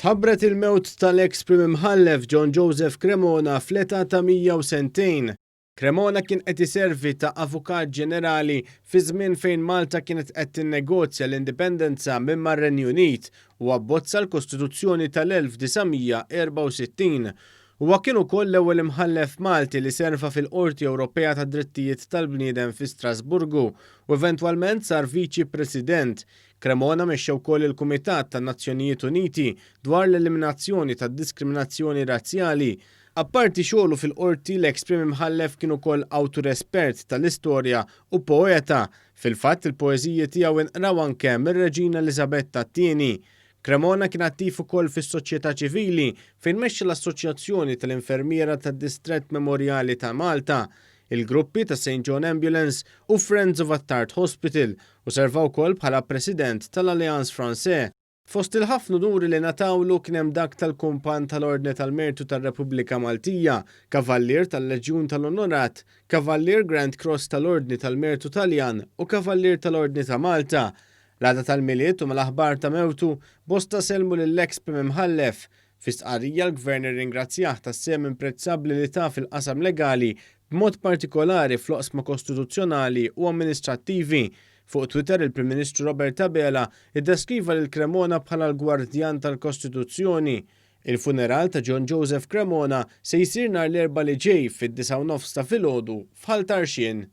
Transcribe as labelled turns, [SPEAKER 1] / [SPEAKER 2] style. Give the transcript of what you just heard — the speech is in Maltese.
[SPEAKER 1] Tħabbret il-mewt tal-eks Prim Imħallef John Joseph Cremona fl-età ta' 100 sentejn. Cremona kien qed iservi ta' Avukat Ġenerali fi żmien fejn Malta kienet qed tinnegozja l-indipendenza minn mar-Renju Unit u abbozza l-Kostituzzjoni tal-1964. Huwa kien ukoll l-ewwel imħallef Malti li serva fil-Qorti Ewropea tad-Drittijiet tal-Bniedem fi Strasburgu u eventwalment sar Viċi President. Cremona mexxa wkoll il-Kumitat tan-Nazzjonijiet Uniti dwar l-Eliminazzjoni tad-Diskriminazzjoni Razzjali. Apparti xogħlu fil-Qorti, l-eks Prim Imħallef kien ukoll awtur espert tal-istorja u poeta. Fil-fatt, il-poeżiji tiegħu inqraw anke mir-Reġina Eliżabetta t-Tieni. Cremona kien attiv ukoll fis-soċjetà ċivili fejn mexxa l-Assoċjazzjoni tal-Infermiera tad-Distrett Memorjali ta' Malta, il-gruppi ta' St John Ambulance u Friends of Attard Hospital u serva wkoll bħala President tal-Alliance Française. Fost il-ħafna unuri li ngħatawlu kien hemm dak tal-Kumpann tal-Ordni tal-Mertu tar-Repubblika Maltija, Kavallier tal-Leġjun tal-Onorat, Kavallier Grand Cross tal-Ordni tal-Mertu Taljan u Kavallier tal-Ordni ta' Malta. L-għada tal-Milied u mal-aħbar ta' mewtu, bosta sellmu lill-eks Prim Imħallef. Fi stqarrija l-Gvern irringrazzjah tas-sehem imprezzabbli li ta fil-qasam legali b'mod partikolari fl-oqsma kostituzzjonali u amministrattivi. Fuq Twitter il-Prim Ministru Robert Abela iddeskriva lil Cremona bħala l-gwardjan tal-Kostituzzjoni. Il-funeral ta' John Joseph Cremona se jsir nhar l-Erbgħa li ġej fid-9:30 ta' filgħodu f'Ħal Tarxien.